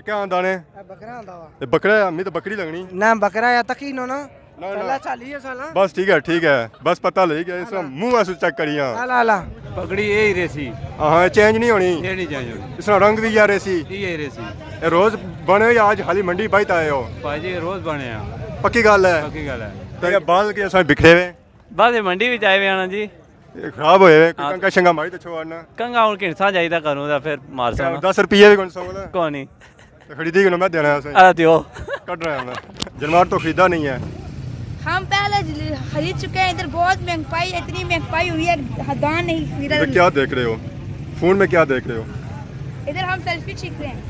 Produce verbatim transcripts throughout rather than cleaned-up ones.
کیا آندا نے؟ اے بکرا آندا وا۔ اے بکرا ہے، می تو بکری لگنی۔ نہ، بکرا یا تکی نو نا۔ نہ، نہ۔ چلا چالی ہے سالا۔ بس ٹھیک ہے، ٹھیک ہے۔ بس پتہ لگی گیا، اس ہاں۔ منہ واسو چیک کریاں۔ لا، لا، لا۔ پگڑی اے ہی رہسی۔ ہاں، چینج نہیں ہونی۔ اے نہیں چینج ہونی۔ اس طرح رنگ بھی یا رہسی۔ اے ہی رہسی۔ اے روز بنے یا آج خالی منڈی بائی تے آئے ہو؟ بھائی جی، روز بنے آ۔ پکی گل ہے؟ پکی گل ہے۔ تے بال کے اساں بکھرے ہوئے؟ بس اے منڈی وچ آئے ہوئے آنا جی۔ اے خراب ہوئے ہوئے، کوئی ہاں۔ کنگا شنگا ماری تے چھوڑنا۔ کنگا ہن گھنساں جائیدا گھروں تے پھر مارساں نا۔ دس روپیے بھی کون سو بولا؟ کوئی نہیں۔ تے خریدی کیوں نہ میں دینا ہے اسے۔ آ دیو۔ کٹ رہا ہے میں۔ جنوار تو خریدا نہیں ہے۔ ہم پہلے جل-، خرید چکے ہیں، ادھر بہت مہنگائی، اتنی مہنگائی ہوئی ہے، حداں نہیں، ادھر میں کیا دیکھ رہے ہو؟ فون میں کیا دیکھ رہے ہو؟ ادھر ہم سیلفی کھینچ رہے ہیں۔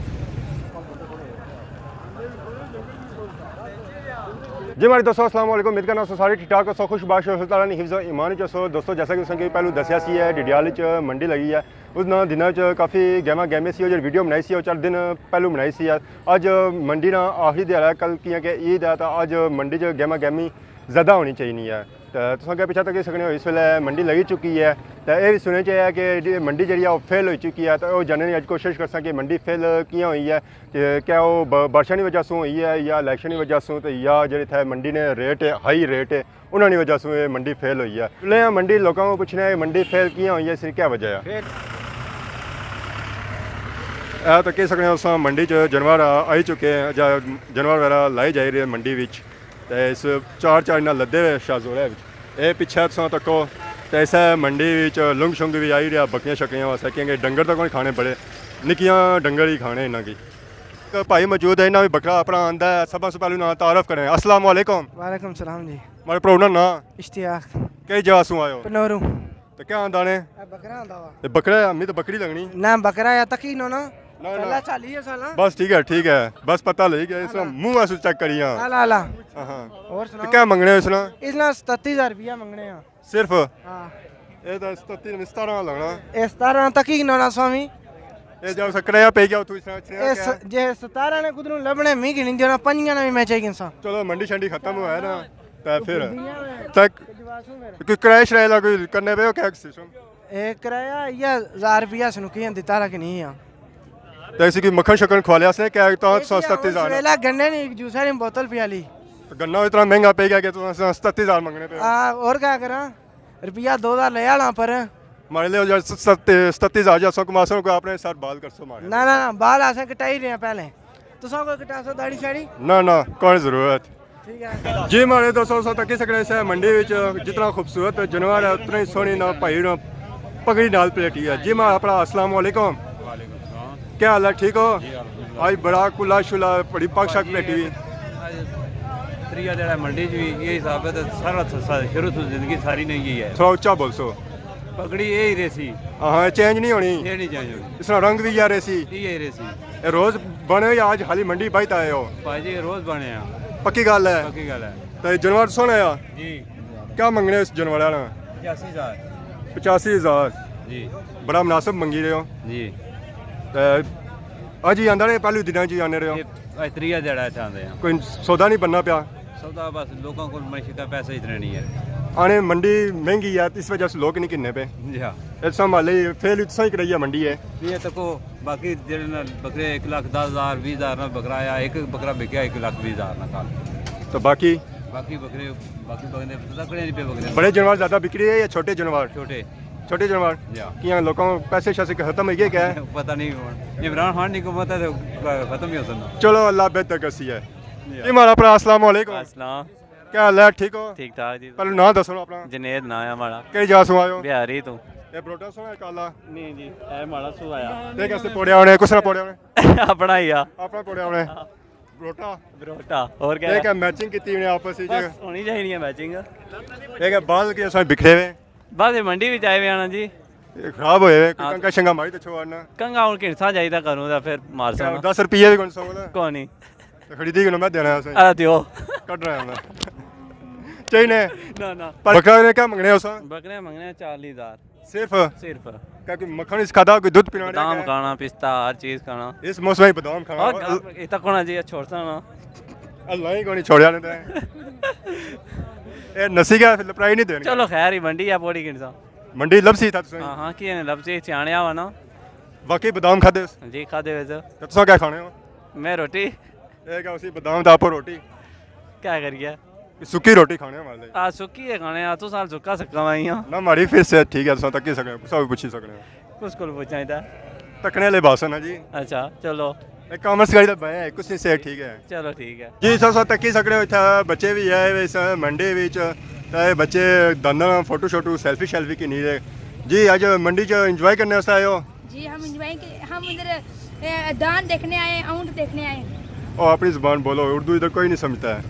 جی ماڑے دوستو، السلام علیکم۔ امید کرنا سو سارے ٹھیک ٹھاک ہو سو، خوش باش ہو سو، تعالیٰ نے حفظ و ایمان چ ہو سو۔ دوستو، جیسا کہ تساں کی پہلو دسیا سی ہے، ڈڈیال چ منڈی لگی ہے، اس دناں دناں چ کافی گیماں گیمے سی، او جڑی ویڈیو بنائی سی، او چار دن پہلو بنائی سی۔ اج منڈی نا آخری دیہاڑا ہے، کل کیاں کہ عید ہے، تاں اج منڈی چ گیماں گیمی زیادہ ہونی چاہیے ہے۔ تے تساں کے پیچھے تکی سکنے ہو، اس ویلے منڈی لگی چکی ہے۔ تے اے وی سننے چ ہے کہ جی منڈی جڑی ہے، او فیل ہوئی چکی ہے۔ تے او جاننے نی اج کوشش کرساں کہ منڈی فیل کیاں ہوئی ہے، تے کیا او ب-، بارشاں نی وجہ سوں ہوئی ہے یا الیکشن نی وجہ سوں، تے یا جڑے تھے منڈی نے ریٹ ہے، ہائی ریٹ ہے، انہاں نی وجہ سوں اے منڈی فیل ہوئی ہے۔ چلے آں منڈی لوکاں کو پوچھنے آں، منڈی فیل کیاں ہوئی ہے، اس کی کیا وجہ ہے؟ فیل۔ اے تکی سکنے ہو اساں منڈی چ جانور آ-، آئی چکے ہیں، جا-، جانور وغیرہ لائے جائی رہے ہیں منڈی وچ۔ تے اس چار چار نال لدے ہوئے شاہ زورے وچ۔ اے پچھے تساں تکو تے اسے منڈی وچ لنگ شنگ وی آئی رہیا، بکریاں شکریاں واسطے، کیونکہ ڈنگر تاں کوئی کھانے بڑے، نکیاں ڈنگر ہی کھانے انہاں کی۔ ایک بھائی موجود ہے، انہاں وی بکرا اپنا آندا ہے، سبھاں سوں پہلو ناں تعارف کریں۔ السلام علیکم۔ وعلیکم السلام جی۔ ماڑے پرو نا ناں؟ اشتیاق۔ کئی جگہ سوں آئے ہو؟ پنوروں۔ تے کیا آندا نے؟ اے بکرا آندا وا۔ تے بکرا ہے، می تے بکری لگنی۔ نہ، بکرا یا تکی نو نا۔ نہ، نہ۔ چلا چالی ہے سالا۔ بس ٹھیک ہے، ٹھیک ہے۔ بس پتہ لگی گیا، اس نا منہ واسو چیک کریاں۔ لا، لا، لا۔ ہاں، ہاں۔ اور تے سناؤ؟ کیا منگنے ہو اس نا؟ اس نا ستتی ہزار روپیہ منگنے ہاں۔ صرف؟ ہاں۔ اے تاں ستتی، ستارہ لگنا۔ اے ستارہ تکی نو نا سوامی۔ اے جا اسا کرایہ پئی گیا، اتھوں اس طرح اے س-، جے ستارہ نے کدروں لبنے، می گھنی دینا، پنجیاں نا وی میں چاہی گھنساں۔ چلو، منڈی شنڈی ختم ہویا نا، تے پھر تک کوئی کرایہ شرایہ لا کوئی کرنے پے ہو کیا سسٹم؟ اے کرایہ یا ہزار روپیہ سنکی دتا رکھنی آ۔ تے اسی کوئی مکھن شکن کھوا لیا اس نے، کیا تاں اس تساں ستتی ہزار؟ ویلا گنے نی ایک جوسر نی بوتل پیالی۔ تے گنا اتنا مہنگا پئی گیا کہ تساں ستتی ہزار منگنے پے ہو۔ آ، اور کیا کراں؟ روپیہ دو ہزار لے آنا پر۔ ماڑے لے یار ست-، ستتی ہزار جا سو کما سو، کوئی اپنے سر بال کر سو ماڑے۔ نہ، نہ، نہ، بال اساں کٹائی رہے ہیں پہلے۔ تساں کوئی کٹا سو داڑھی شاڑھی؟ نہ، نہ، کوئی ضرورت۔ ٹھیک ہے۔ جی ماڑے دوستو، سو تکی سکنے سے منڈی وچ جتنا خوبصورت جانور ہے، اتنا ہی سوہنی نہ پائی نہ پگڑی نال پلیٹی ہے۔ جی ماڑا اپنا السلام علیکم۔ وعلیکم السلام۔ کیا حال ہے؟ ٹھیک ہو؟ جی، الحمدللہ۔ آج بڑا کلا شلا، بڑی پگ شک پلیٹی ہوئی۔ تریا جڑا منڈی چ بھی یہ حساب ہے، تو سارا س-، س-، شروع تو زندگی ساری نہیں گئی ہے۔ تھوڑا اچا بول سو۔ پگڑی یہ ہی رہسی۔ ہاں، ہاں، چینج نہیں ہونی۔ یہ نہیں چینج ہونی۔ اس طرح رنگ بھی یا رہسی۔ یہ ہی رہسی۔ اے روز بنے یا آج خالی منڈی بائی تے آئے ہو؟ بھائی جی، روز بنے ہاں۔ پکی گل ہے؟ پکی گل ہے۔ تے جانور سوہنا آ؟ جی۔ کیا منگنے اس جانور نا؟ پچاسی ہزار۔ پچاسی ہزار؟ جی۔ بڑا مناسب منگی رہے ہو۔ جی۔ تے اج ہی آندا نے، پہلو دناں چ ہی آنے رہے ہو؟ یہ اج تریا دیہاڑا اتھے آندے ہاں۔ کوئی سودا نہیں بننا پیا؟ سودا بس لوکاں کول معیشت کا پیسہ اتنے نہیں ہے۔ آنے منڈی مہنگی ہے، اس وجہ سے لوک نہیں گھننے پے۔ جی ہاں۔ اے سنبھالے، فیل اتساں ہی کرائی ہے منڈی ہے۔ یہ تکو باقی جڑے نا بکرے ایک لاکھ دس ہزار، بیس ہزار نا بکرا آیا، ایک بکرا بکیا ایک لاکھ بیس ہزار نا کل۔ تو باقی؟ باقی بکرے، باقی بکرے پتہ کھڑے نہیں پے بکرے۔ بڑے جانور زیادہ بکری ہے یا چھوٹے جانور؟ چھوٹے۔ چھوٹے جانور؟ جی ہاں۔ کیاں لوکاں پیسے شیسے ختم ہوئی گئے کیا؟ پتہ نہیں ہن۔ عمران خان نی حکومت ہے تو ختم ہی ہو سکنا۔ چلو، اللہ بہتر کرسی ہے۔ جی ہاں۔ جی ماڑا بھرا، السلام علیکم۔ السلام۔ کیا حال ہے؟ ٹھیک ہو؟ ٹھیک ٹھاک جی۔ پہلے ناں دسو اپنا۔ جنید ناں ہے ماڑا۔ کئی جا سوں آئے ہو؟ بہاری تو۔ اے بروٹا سوں آیا کالا؟ نہیں جی، اے ماڑا سوں آیا۔ تے کیسے پوڑیا ہونے؟ کس نے پوڑیا ہونے؟ اپنا ہی آ۔ اپنا پوڑیا ہونے۔ بروٹا؟ بروٹا، اور کیا؟ تے کیا میچنگ کیتی ہونے آپس وچ؟ بس ہونی چاہیے میچنگ۔ تے کیا بال کے اساں بکھرے ہوئے؟ بس یہ منڈی وچ آئے ہوئے ہیں نا جی۔ یہ خراب ہوئے ہوئے، کوئی ہاں۔ کنگا شنگا ماری تے چھوڑنا۔ کنگا ہن گھنساں جائیدا گھروں تے پھر مارساں نا۔ دس روپیے بھی کون سو بولا؟ کوئی نہیں۔ تے خریدی کیوں نہ میں دینا ہے اسے۔ آ دیو۔ کٹ رہا ہے ہن۔ چاہیے نے؟ نہ، نہ۔ پر بکرا نے کیا منگنے ہو سا؟ بکرے منگنے ہیں چالی ہزار۔ صرف؟ صرف۔ کیا کوئی مکھن اس کھادا، کوئی دودھ پینا نے بادام کیا؟ کھانا، پستہ، ہر چیز کھانا۔ اس موسم میں بادام کھانا۔ اور اتنا کون جی چھوڑساں نا۔ اللہ ہی کونی چھوڑیا نے تے۔ اے نسی گیا، پھر لپرائی نہیں دین۔ چلو خیر ہی، منڈی ہے، پوڑی گھنساں۔ منڈی لبسی تھا تساں؟ ہاں، ہاں، کی نہیں لبسی، سیانے آوا نا۔ واقعی بادام کھادے اس؟ جی، کھادے ویسے۔ تے تساں کیا کھانے ہو؟ میں روٹی۔ اے کیا اسی بادام دا اپر روٹی؟ کیا کریے؟ سکی روٹی کھانے والے۔ آ، سکی ہے کھانے، آ، تساں سکا سکا میں ہی ہاں۔ نہ، ماڑی پھر صحت ٹھیک ہے، تساں تکی سکنے، کسا بھی پوچھی سکنے۔ کس کول پوچھاں اتھا؟ تکنے والے بس نا جی۔ اچھا، چلو۔ اے کامرس کری دا بھائی ہے، کس نی صحت ٹھیک ہے؟ چلو، ٹھیک ہے۔ جی، سر، سر، تکی سکنے ہو، اتھا بچے بھی ہے، اس منڈی وچ، تے بچے دنداں فوٹو شوٹو، سیلفی شیلفی کی نہیں رہے۔ جی، اج منڈی چ انجوائے کرنے واسطے آئے ہو؟ جی، ہم انجوائے کے، ہم ادھر، اے، دان دیکھنے آئے، اونٹ دیکھنے آئے۔ او، اپنی زبان بولو، اردو ادھر کوئی نہیں سمجھتا ہے۔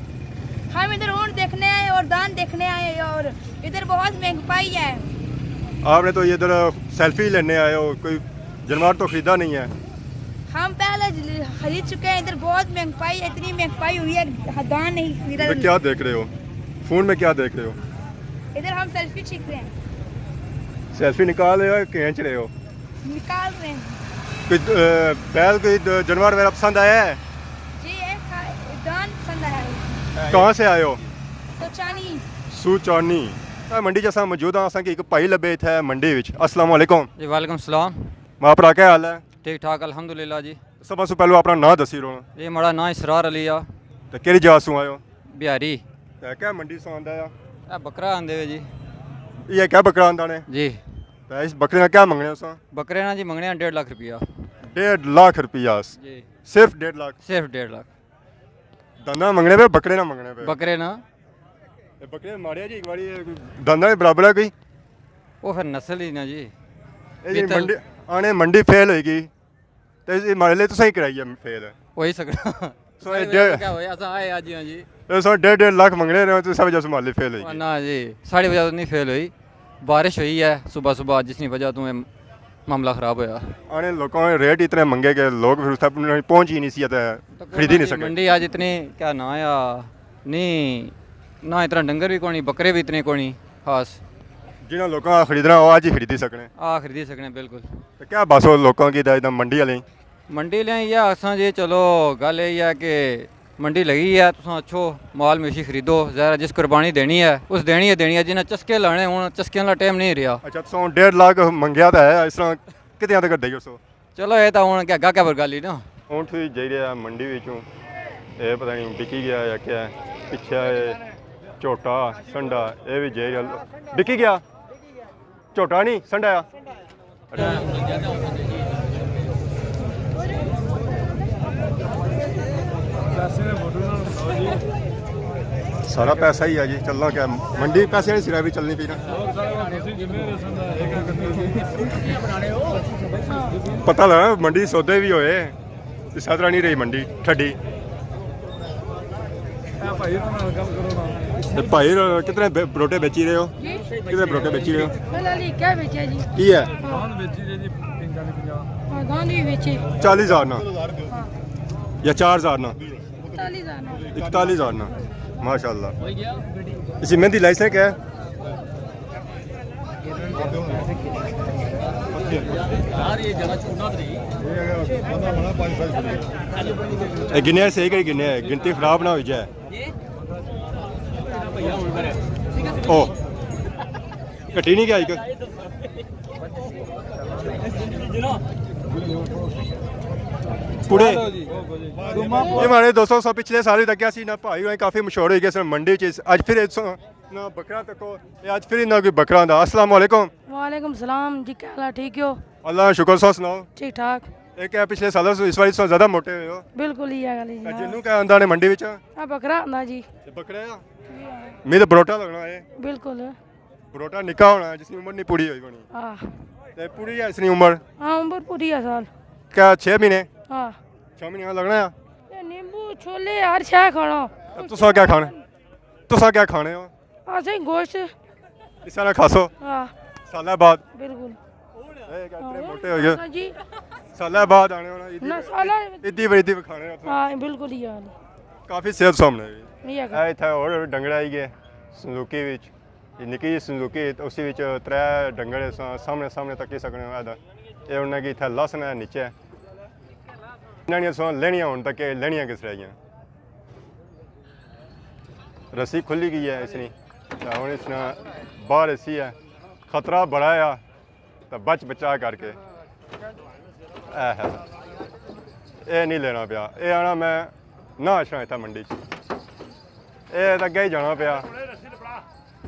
ہم ادھر اونٹ دیکھنے آئے اور دان دیکھنے آئے اور ادھر بہت مہنگائی ہے۔ آپ نے تو یہ ادھر سیلفی لینے آئے ہو، کوئی جانور تو خریدا نہیں ہے؟ ہم پہلے خرید چکے ہیں، ادھر بہت مہنگائی ہے، اتنی مہنگائی ہوئی ہے، دان نہیں خریدا۔ ادھر کیا دیکھ رہے ہو؟ فون میں کیا دیکھ رہے ہو؟ ادھر ہم سیلفی کھینچ رہے ہیں۔ سیلفی نکال رہے ہو یا کھینچ رہے ہو؟ نکال رہے ہیں۔ کوئی، اے، بیل، کوئی د-، جانور وغیرہ پسند آیا ہے؟ جی، ایک دان پسند آیا ہے۔ کہاں سے آئے ہو؟ سوچانی۔ سوچانی۔ اے منڈی جیسا موجود ہاں، اساں کی ایک بھائی لبے اتھے منڈی وچ۔ السلام علیکم۔ جی، وعلیکم السلام۔ ماں بھرا، کیا حال ہے؟ ٹھیک ٹھاک، الحمدللہ جی۔ سب سے پہلو اپنا ناں دسی رہو۔ جی، ماڑا ناں اسرار علی آ۔ تے کیڑی جگہ سوں آئے ہو؟ بہاری۔ تے کیا منڈی سوں آندا ہے؟ اے بکرا آندے وے جی۔ یہ کیا بکرا آندا نے؟ جی۔ تے اس بکرے نا کیا منگنے ہو ساں؟ بکرے نا جی منگنے ہیں ڈیڑھ لاکھ روپیہ۔ ڈیڑھ لاکھ روپیہ؟ جی۔ صرف ڈیڑھ لاکھ؟ صرف ڈیڑھ لاکھ۔ دانا منگنے پہ، بکرے نا منگنے پہ؟ بکرے نا۔ اے بکرے ماریا جی ایک باری، دانا دے برابر ہے کوئی؟ وہ پھر نسل ہی نا جی۔ اے جی بیتل۔ منڈی، آنے منڈی فیل ہوئی گئی۔ تے اس ماڑے لے تساں ہی کرائی ہے فیل۔ ہوئی سکنا۔ سو ساڑے ڈیڑھ وجہ کیا ہویا، اساں آئے آج ہی ہاں جی۔ اے سو ڈیڑھ، ڈیڑھ لاکھ منگنے رہے ہو، تے سب وجہ سے مالی فیل ہوئی گئی۔ نہ جی، ساڑی وجہ تو نہیں فیل ہوئی، بارش ہوئی ہے صبح صبح، جس نی وجہ تو یہ معاملہ خراب ہویا۔ آنے لوکاں نے ریٹ اتنے منگے کہ لوگ پھر اس تک پہنچ ہی نہیں سی تے تو خرید ہی نہیں سکے۔ منڈی آج اتنی کیا نہ آیا، نہیں، نہ اتنا ڈنگر بھی کونی، بکرے بھی اتنے کونی خاص۔ جنہاں لوکاں خریدنا، وہ آج ہی خریدی سکنے۔ آ خریدی سکنے، بالکل۔ تے کیا بس ہو لوکاں کی تے اتنا منڈی والے؟ منڈی لے یہ آخساں جی، چلو گل یہ ہے کہ منڈی لگی ہے، تساں اچھو مال مویشی خریدو، ظاہر ہے جس قربانی دینی ہے، اس دینی ہے، دینی ہے، جنہاں چسکے لانے ہن، چسکیاں والا ٹائم نہیں رہیا۔ اچھا، تساں ہن ڈیڑھ لاکھ منگیا تے ہے، اس طرح کتنے تک دئی اوڑسو؟ چلو، یہ تو ہن کیا گاہکے پر گل ہی نا۔ اونٹ وی جائی رہیا منڈی وچوں، اے پتہ نہیں بکی گیا یا کیا ہے۔ پچھے اے جھوٹا، سنڈا، اے وی جائی رہیا۔ بکی گیا؟ جھوٹا نہیں، سنڈا آ۔ سارا پیسہ ہی ہے جی، چلنا کیا؟ منڈی پیسے نے سرا بھی چلنی پئی نا۔ پتہ لگا منڈی سودے بھی ہوئے، اس طرح نہیں رہی منڈی ٹھڈی۔ اے بھائی، کتنے بے-، بروٹے بیچی رہے ہو؟ کتنے بروٹے بیچی رہے ہو؟ فی الحال یہ کیا بیچا جی؟ کی ہے؟ ہاں، گاند بھی بیچے۔ چالیس ہزار نا؟ ہاں۔ یا چار ہزار نا؟ اکتالیس ہزار نا۔ اکتالیس ہزار نا؟ ماشاءاللہ۔ اسی مہندی لائسنس کیا ہے؟ اے گنیا صحیح کری گنیا ہے، گنتی خراب نہ ہوئی جائے۔ او۔ کٹی نہیں گیا ایک۔ پورے۔ یہ ہمارے دوستوں سو پچھلے سال ہی تک کیا سی نا بھائی ہوئے کافی مشہور ہوئی گئے سن منڈی چ۔ اج پھر ایک سو نا بکرا تکو، اے اج پھر انہاں کوئی بکرا ہوندا۔ السلام علیکم۔ وعلیکم السلام جی، کیا حال ہے؟ ٹھیک ہو؟ اللہ کا شکر، سو سناؤ۔ ٹھیک ٹھاک۔ اے کیا پچھلے سالوں سے اس واری سو زیادہ موٹے ہوئے ہو؟ بالکل ہی ہے گل جی، اے ہاں۔ جنوں کیا آندا نے منڈی وچ؟ اے بکرا آندا جی۔ اے بکرا آ؟ جی ہاں۔ میں تو بروٹا لگنا ہے۔ بالکل۔ بروٹا نکا ہونا ہے جس کی عمر نہیں پوری ہوئی ہونی۔ ہاں۔ تے پوری ہے اس کی عمر؟ ہاں، عمر پوری ہے سال۔ کیا چھ مہینے؟ ہاں۔ چھ مہینے لگنا ہے؟ اے نیمبو، چھولے، ہر شے کھانا۔ تسا کیا کھانا؟ تسا کیا کھانے ہو؟ اسیں گوشت۔ اس طرح کھاسو؟ ہاں۔ سالہ بعد؟ بالکل۔ اے کیا اتنے ہاں، موٹے ہو گئے؟ ہاں جی۔ سالہ بعد آنے ہونا، عیدی نہ، سالہ عیدی پر عیدی پر کھانے ہوتے ہیں۔ ہاں، بالکل ہی حال ہے۔ کافی صحت سامنے ہوئی۔ یہ کیا؟ اے اتھا اور ڈنگر آئی گئے صندوقی وچ۔ یہ نکی جی صندوقی، اسی وچ ترے ڈنگر سا-، سامنے سامنے تکی سکنے ہو ادا۔ اے انہاں کی اتھا لس نہ نیچے۔ انہاں نے سو لینیاں ہن تک، لینیاں کس رہ گئیاں؟ رسی کھلی گئی ہے اس نے، تے ہن اس نے باہر اسی ہے، خطرہ بڑا ہے، تے بچ بچا کر کے۔ اے ہے۔ اے نہیں لینا پیا، اے آنا میں نہ اچھنا اتھا منڈی چ، اے تے اگے ہی جانا پیا۔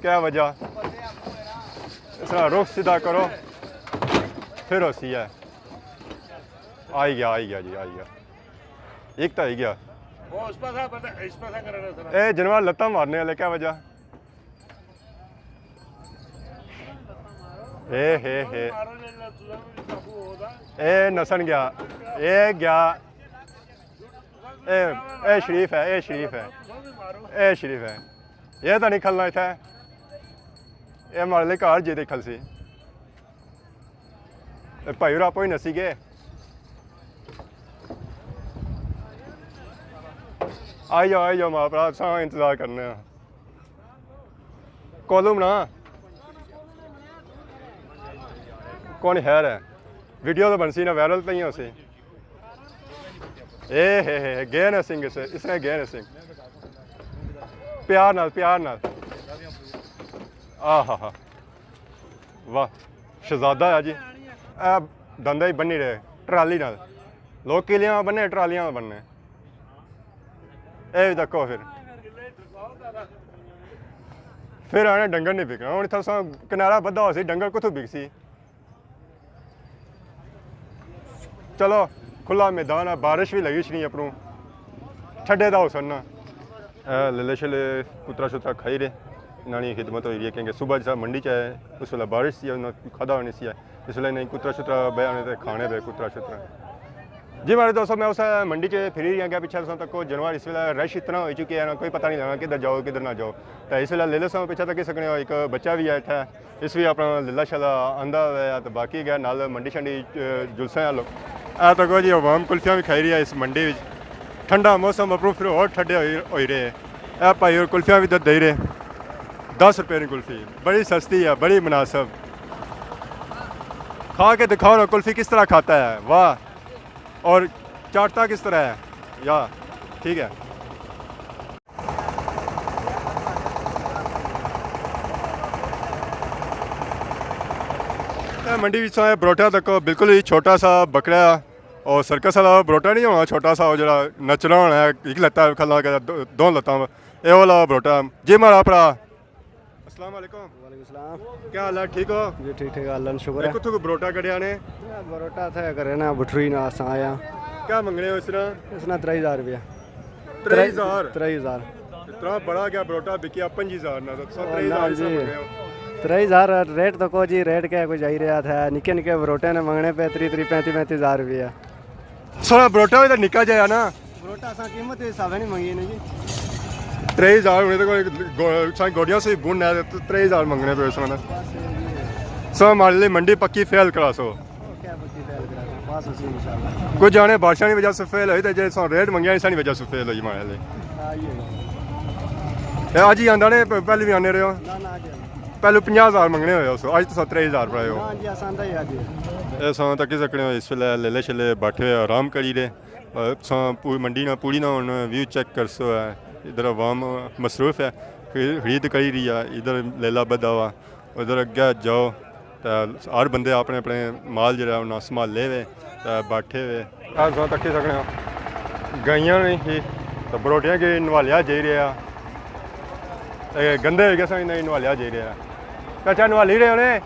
کیا وجہ؟ اس طرح رخ سیدھا کرو، پھر ہوسی ہے۔ آئی گیا، آئی گیا جی، آئی گیا۔ ایک تو آئی گیا۔ وہ اس پاسا بندہ، اس پاسا کرنا سر۔ اے جنوار لتاں مارنے والے، کیا وجہ؟ اے ہے ہے۔ اے نسن گیا۔ اے گیا۔ اے، اے شریف ہے، اے شریف ہے۔ اے شریف ہے۔ اے تو نہیں کھلنا اتھا۔ اے مارے لے گھر جی تے کھلسی۔ اے بھائی اور آپ ہی نسی گئے۔ آئی جاؤ، آئی جاؤ، ماں بھرا، ساں انتظار کرنے ہاں۔ کولوم نا۔ کون خیر ہے؟ ویڈیو تو بنسی نا، وائرل تو نہیں ہوسی۔ اے ہے ہے ہے، گئے نے سنگھ اس، اس نے گئے نے سنگھ۔ پیار نال، پیار نال۔ آہا ہا۔ واہ، شہزادہ ہے جی۔ اے دندے ہی بنی رہے، ٹرالی نال۔ لوگ کلیاں بننے، ٹرالیاں بننے۔ اے بھی تکو پھر۔ پھر آنے ڈنگر نہیں بکنا۔ ہن اتھاں ساں کنارہ بدھا ہوسی، ڈنگر کتھوں بکسی؟ چلو، کھلا میدان ہے، بارش بھی لگی شنی اپروں۔ ٹھڈے دا ہوسن نا۔ اے لیلے شیلے کترا شترا کھائی رہے، انہاں نی خدمت ہوئی رہی ہے، کیونکہ صبح جسا منڈی چ آئے، اس ویلے بارش سی، انہاں کھادا ہونے سی، اس ویلے انہاں کترا شترا بیا ہونے تے کھانے پے کترا شترا۔ جی ماڑے دوستو، میں اس منڈی چ پھری رہیا گیا، پچھے تساں تکو جنوار اس ویلے رش اتنا ہوئی چکی ہے نا، کوئی پتہ نہیں لگنا کدھر جاؤ کدھر نہ جاؤ۔ تے اس ویلے لیلے ساں پچھے تکی سکنے ہو، ایک بچہ بھی ہے اتھے، اس وی اپنا لیلا شیلا آندا ہویا تے باقی گیا نال منڈی شنڈی، اے، جلسے آلو۔ اے تکو جی عوام کلفیاں بھی کھائی رہی ہے اس منڈی وچ۔ ٹھنڈا موسم اپروں پھر ہور ٹھڈے ہوئی، ہوئی رہے۔ اے بھائی ہور کلفیاں بھی دے، دے رہے۔ دس روپے نی کلفی، بڑی سستی ہے، بڑی مناسب۔ کھا کے دکھاؤ نا کلفی کس طرح کھاتا ہے، واہ۔ اور چاٹتا کس طرح ہے، یا، ٹھیک ہے۔ اے منڈی وچ ساں بروٹا تکو بالکل ہی چھوٹا سا بکرا ہے، اور سرکس والا بروٹا نہیں ہونا چھوٹا سا، وہ جڑا نچنا ہونا ہے، ایک لتا کھلا کے دو، دو لتاں، اے والا بروٹا۔ جی ماڑا بھرا، السلام علیکم۔ وعلیکم السلام۔ کیا حال ہے، ٹھیک ہو؟ جی ٹھیک ٹھیک، اللہ نا شکر اے ہے۔ کتھوں کو بروٹا کڈیا نے؟ بروٹا تھے کرے نا، بٹھری نا اساں آیا۔ کیا منگنے ہو اس طرح؟ اس نا ترے ہزار روپیہ۔ ترے ہزار؟ ترے ہزار۔ اتنا بڑا کیا بروٹا بکیا پنجی ہزار نا، تو تساں او ترے ہزار نا اس طرح جی۔ منگنے ہو؟ ترے ہزار ریٹ تکو جی، ریٹ کیا کوئی جائی رہیا تھا، نکے نکے بروٹے نے منگنے پے تری تری پینتی پینتی ہزار روپیہ۔ سونا بروٹا بھی تو نکا جایا نا۔ بروٹا اساں قیمت دے حساب نہیں منگی نے جی۔ ترے ہزار ہونے تے کوئی گو-، سائیں گوڈیاں سے بن ہے تے ترے ہزار منگنے پے سونا۔ بس یہ جی۔ سو ہمارے لیے منڈی پکی فیل کرا سو۔ کیا پکی فیل کرا سو؟ بس اسی انشاءاللہ۔ کوئی جانے بارشاں کی وجہ سے فیل ہوئی تے جے سو ریٹ منگیا، اس کی وجہ سے فیل ہوئی ہمارے لیے۔ ہاں، یہ ہے۔ اے آج ہی آندا نے، پ-، پہلے بھی آنے رہے ہو؟ نہ، نہ، آج ہی آندا۔ پہلے پنجاہ ہزار منگنے ہوئے ہو سو، آج تو سو ترے ہزار پڑے ہو۔ ہاں جی، اساں دا ہی آج ہی۔ اے سو تکی سکنے ہو، اس ویلے لیلے شیلے بیٹھے ہوئے آرام کری رہے۔ ساں پوری منڈی نا، پوری نا ہن ویو چیک کرسو ہے۔ ادھر عوام مصروف ہے، خرید کری رہی ہے۔ ادھر لیلا بدھا ہوا، ادھر اگے جاؤ تے ہر بندے اپنے اپنے مال جڑا انہاں سنبھالے ہوئے تے بیٹھے ہوئے۔ اے تساں تکی سکنے ہو، گائیاں نہیں ہی تے بروٹیاں کی نوالیا جائی رہیا۔ اے گندے ہوئی گئے سن، انہاں کی نوالیا جائی رہیا۔ چاچا نوالی رہے ہونے،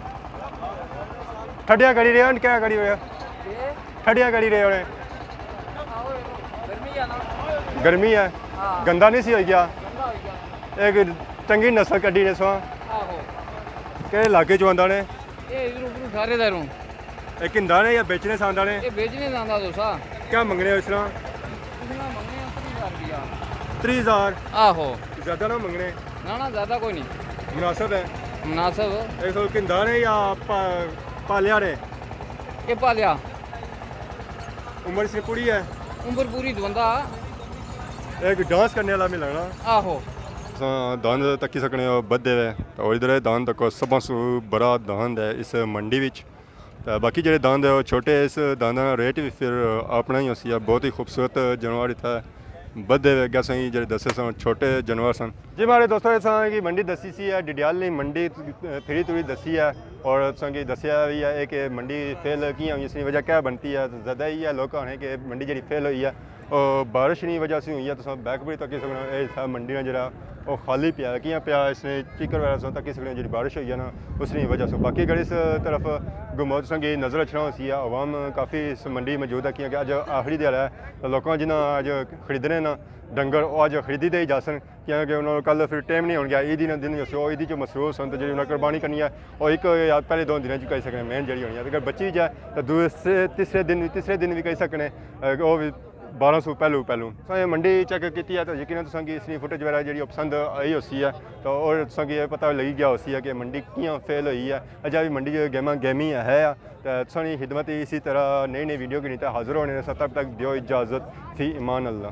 ٹھڈیاں کری رہے ہو، کیا کری رہے ہو؟ ٹھڈیاں کری رہے ہونے۔ گرمی ہے نا۔ گرمی ہے۔ ہاں۔ گندا نہیں سی ہوئی گیا؟ گندا ہوئی گیا۔ ایک چنگی نسل کڈی نے سو۔ آہو۔ کہڑے علاقے چوں آندا نے؟ اے ادھروں، ادھروں سارے دھروں۔ اے گھندا نے یا بیچنے سے آندا نے؟ اے بیچنے سے آندا تو سا۔ کیا منگنے ہو اس طرح؟ اس طرح منگنے ہیں تری ہزار روپیہ۔ تری ہزار؟ آہو۔ زیادہ نہ منگنے؟ نہ، نہ، زیادہ کوئی نہیں۔ مناسب ہے؟ مناسب۔ اے سو گھندا نے یا پا-، پالیا نے؟ اے پالیا۔ عمر اس کی پوری ہے؟ عمر پوری دوندا۔ ایک ڈانس کرنے والا ملنا۔ آہو۔ اساں داند تکی سکنے ہو بدھے ہوئے، تو ادھر داند تکو سبھاں سو بڑا داند ہے اس منڈی وچ۔ تے باقی جڑے داند ہے وہ چھوٹے، اس دانداں نا ریٹ بھی پھر اپنا ہی ہوسی ہے۔ بہت ہی خوبصورت جانور اتھا ہے۔ بدھے وے گئے سن، جڑے دسے سن چھوٹے جانور سن۔ جی ماڑے دوستو، اساں کی منڈی دسی سی ہے، ڈڈیال نی منڈی پھری توری دسی ہے، اور تساں کی دسیا بھی ہے کہ منڈی فیل کیاں ہوئی، اس کی وجہ کیا بنتی ہے۔ زیادہ یہ ہے لوگ آنے کہ منڈی جڑی فیل ہوئی ہے، او بارش نی وجہ سے ہوئی ہے۔ تساں بیک بھی تکی سکنا، اے حصہ منڈی نا جڑا او خالی پیا ہے۔ کیاں پیا؟ اس نے چیکر وغیرہ تساں تکی سکنے، جڑی بارش ہوئی ہے نا، اس نی وجہ سے۔ باقی اگر اس طرف گھمو، تساں کی نظر اچھنا ہوسی ہے، عوام کافی اس منڈی موجود ہے، کیونکہ اج آخری دیہاڑا ہے۔ تو لوکاں جنہاں اج خریدنے نا ڈنگر، او اج خریدی دے ہی جاسن، کیونکہ انہاں کول کل پھر ٹائم نہیں ہون گیا، عید ہی نا دن ہوسی، او عید چ مصروف سن، تو جڑی انہاں قربانی کرنی ہے، او ایک یا پہلے دو دناں چ کری سکنے، مین جڑی ہونی ہے۔ اگر بچی جائے تو دوسرے، تیسرے دن، تیسرے دن بھی کری سکنے، اے، او بھی بارہ سو پہلو پہلو۔ تساں یہ منڈی چیک کیتی ہے تو یقیناً تساں کی اس نی فوٹیج وغیرہ جڑی او پسند آئی ہوسی ہے، تو اور تساں کی یہ پتہ لگی گیا ہوسی ہے کہ منڈی کیاں فیل ہوئی ہے۔ اجے بھی منڈی جو گیماں گیمی ہے، تو تساں نی خدمت اسی طرح نئی نئی ویڈیو کے نیتے حاضر ہونے، تب تک دیو اجازت، فی امان اللہ۔